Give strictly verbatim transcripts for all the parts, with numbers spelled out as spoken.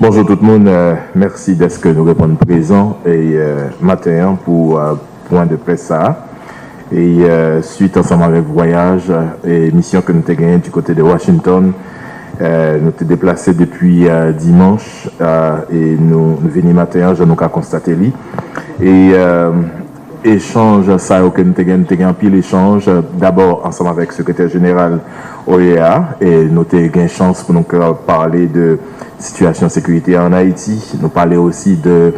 Bonjou tout moun, euh, mèsi dèske nou reponn prezan e euh, maten an pou euh, pwen de près sa a. E euh, swit ansanm avèk vwayaj e misyon ke nou te genyen di kote de Washington, euh, nou te deplase depi euh, dimanch euh, e nou, nou vini maten an, jan nou ka konstate li. E euh, echanj sa yo ke nou te gen, nou te gen anpil echanj, dabò ansanm avèk sekretè jeneral O E A, e nou te gen chans pou nou ka pale de sitiyasyon sekirite an Ayiti. Nou pale osi de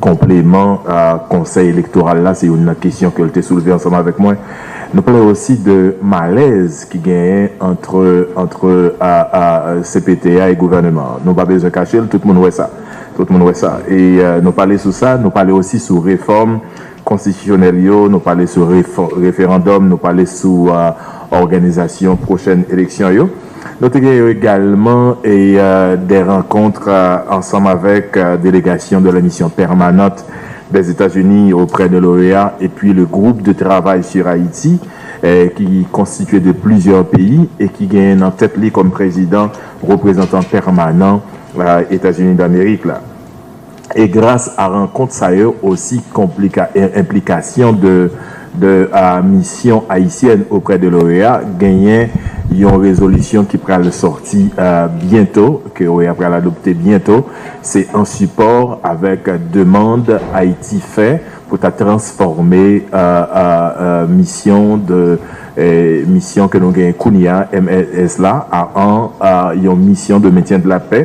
konpleman a konsèy elektoral la, se youn nan kesyon ke l te soulve ansanm avèk mwen. Nou pale osi de malèz ki genyen antre, antre a, a, C P T A e gouvèneman an. Nou pa bezwen kache l, tout moun wè sa. Tout moun wè sa. E euh, nou pale sou sa, nou pale osi sou refòm konstitisyonèl yo, nou pale sou refò- referandòm, nou pale sou euh, òganizasyon pwochèn eleksyon yo. Nou te gen egalman e euh, de rankont euh, ansanm avèk euh, delegasyon de la mission permanente des États-Unis auprès de l'O E A et puis le groupe de travail sur Haïti, euh, qui est constitué de plusieurs pays et qui gagne en tête lui comme président représentant permanent euh, États-Unis d'Amérique là. E gras a rankont sa yo osi konplika, e- enplikasyon de, de uh, misyon ayisyèn oprè de l'O E A, genyen yon rezolisyon ki pral sòti uh, byento, ke O E A pral adopte byento. Se an sipò avèk demann Ayiti fè pou ta transfòme uh, uh, uh, misyon de eh, misyon ke nou genyen kounye a, M L S la, a, an a, yon misyon de mentyen de la pè.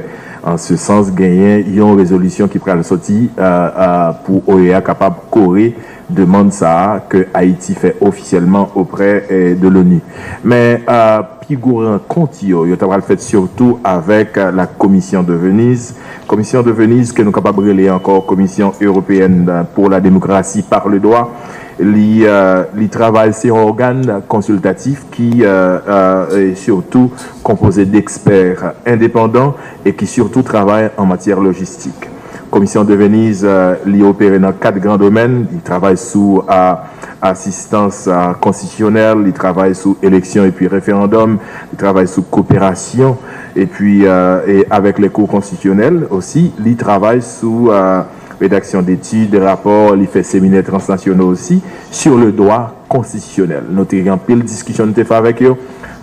An se sans, genyen yon rezolisyon ki pral sòti a, a, pou O E A kapab kore demann sa a ke Ayiti fè ofisyèlman oprè eh, de l'ONU. Men a, pi gwo rankont yo, yo ta pral fèt sitou avèk a, la Commission de Venise. Commission de Venise, ke nou kapab rele ankò Commission Européenne pour la Démocratie par le Droit, li, euh, li travay, se yon ògàn konsiltatif ki euh, euh, est surtout composé d'experts indépendants et qui surtout travaille en matière logistique. Komisyon de Venise, euh, li opere nan kat gran domèn, li travay sou a, asistans a, konstitisyonèl, li travay sou eleksyon epi referandòm, li travay sou koperasyon epi euh, e avèk le kou konstitisyonèl osi, li travay sou euh, redaksyon detid, rapò, li fè seminè transnasyonal osi sur le droit konstitisyonèl. Nou te gen anpil diskisyon nou te fè avèk yo.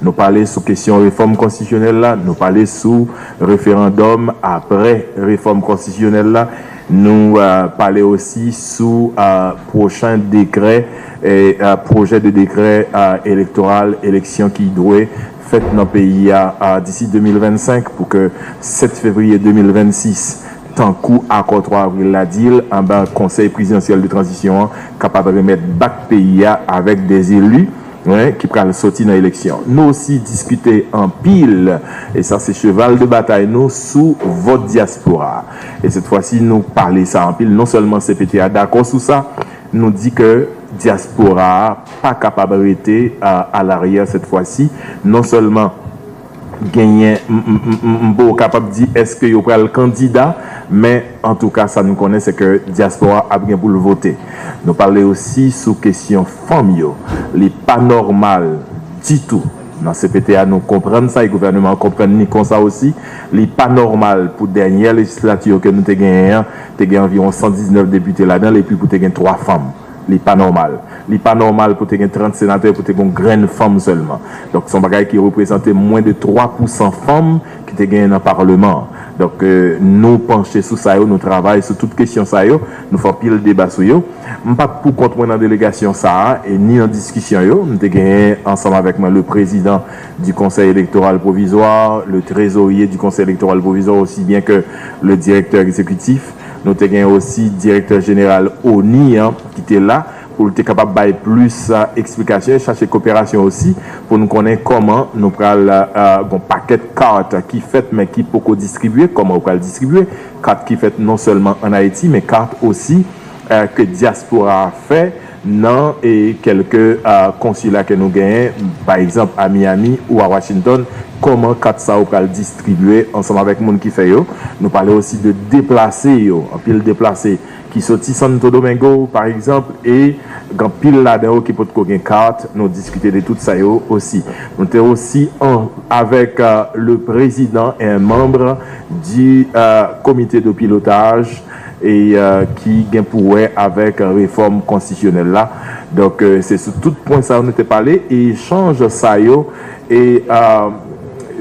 Nou pale sou kesyon refòm konstitisyonèl la, nou pale sou referandòm apre refòm konstitisyonèl la. Nou uh, pale osi sou uh, pwochen dekrè, e, uh, pwojè de dekrè uh, elektoral, eleksyon ki dwe fèt nan peyi a uh, disi de mil vennsenk pou ke sèt fevriye de mil vennsis, tankou akò twa avril la di l, anba Konsèy Prezidansyèl de Tranzisyon an kapab remèt bak peyi a avèk de eli wen, ki pral soti nan eleksyon. Nou osi diskite anpil, e sa se cheval de batay nou sou vòt dyaspora. E sèt fwa si nou pale sa anpil, non sèlman C P T A dakò sou sa, nou di ke dyaspora a pa kapab rete a, alaryè sèt fwa si, non sèlman genyen, m, m, m, m, m poko kapab di èske yo pral kandida, men antouka sa nou konnen se ke dyaspora ap gen pou l vote. Nou pale osi sou kesyon fanm yo. Li pa nòmal ditou. Nan C P T A nou konprann sa e gouvènman an konprann li konsa osi. Li pa nòmal pou dènyè lejislati ke nou te genyen an, te gen anviwon san diznèf depite ladan l epi pou te gen twa fanm. Li pa nòmal. Li pa nòmal pou te gen trant senatè pou te gen yon grenn fanm sèlman. Donk se yon bagay ki reprezante mwen de twa pousan fanm ki te genyen nan palman an. Donk euh, nou panche sou sa yo, nou travay sou tout kesyon sa yo, nou fè anpil deba sou yo. M pa t pou kont mwen nan delegasyon sa a e ni nan diskisyon yo. M te genyen ansanm avèk mwen le président du Conseil électoral provisoire, le trésorier du Conseil électoral provisoire, aussi bien que le directeur exécutif. Nou te gen osi direktè jeneral ONI an ki te la pou l te kapab bay plis uh, eksplikasyon e chache koperasyon osi pou nou konnen kòman nou pral uh, gon pakèt kat ki fèt men ki poko distribye, kòman yo pral distribye kat ki fèt non sèlman ann Ayiti men kat osi uh, ke dyaspora a fè nan e kèlke konsila ke nou genyen, pa egzanp a Miami ou a Washington, kòman kat sa yo pral distribye ansanm avèk moun ki fè yo. Nou pale osi de deplase yo, anpil deplase ki soti Santo Domingo, pa egzanp, e gen anpil ladan yo ki potko gen kat, nou diskite de tout sa yo osi. Nou te osi an, avèk le président et un membre du comité de pilotage e ki gen pou wè avèk refòm konstitisyonèl la. Donk, se sou tout pwen sa yo nou te pale e echanj sa yo e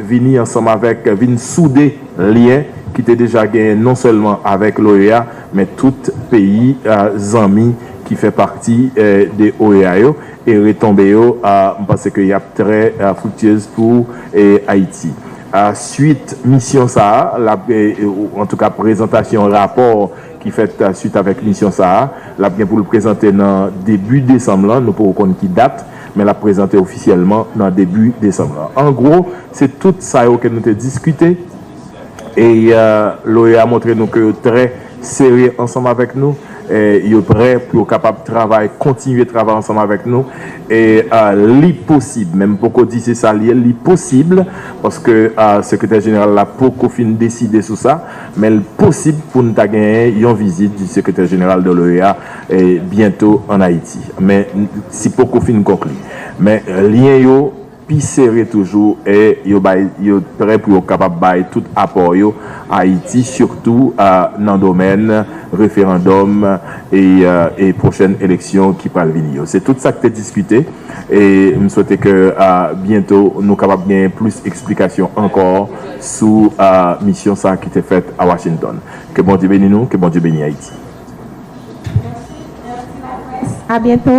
vini ansanm avèk, vin soude lyen ki te deja genyen non sèlman avèk l'OEA, men tout peyi zanmi ki fè pati de OEA yo. E retonbe yo, m panse ke y ap trè friktyez pou Ayiti. Swit misyon sa a, l ap, antouka, prezantasyon rapò ki fèt swit avèk misyon sa a, l ap gen pou l prezante nan debi desanm lan. Nou poko konn ki dat, men l ap prezante ofisyèlman nan debi desanm lan. An gwo, se tout sa yo ke nou te diskite. E l'OEA montre nou ke yo trè serye ansanm avèk nou. Yo prè pou yo kapab travay, kontinye travay ansanm avèk nou. E li posib, men m poko di se sa li ye, li posib, paske sekretè jeneral la poko fin deside sou sa, men l posib pou n ta genyen yon vizit di sekretè jeneral de l'OEA byento ann Ayiti. Men si poko fin konkli. Men lyen yo pi sere toujou e yo bay, yo prè pou yo kapab bay tout apò yo Ayiti, sitou nan domèn referandòm e, e pwochèn eleksyon ki pral vini yo. Se tout sa k te diskite e m swete ke byento nou kapab genyen plis eksplikasyon ankò sou misyon sa ki te fèt a Washington. Ke Bondye beni nou, ke Bondye beni Ayiti. A byento.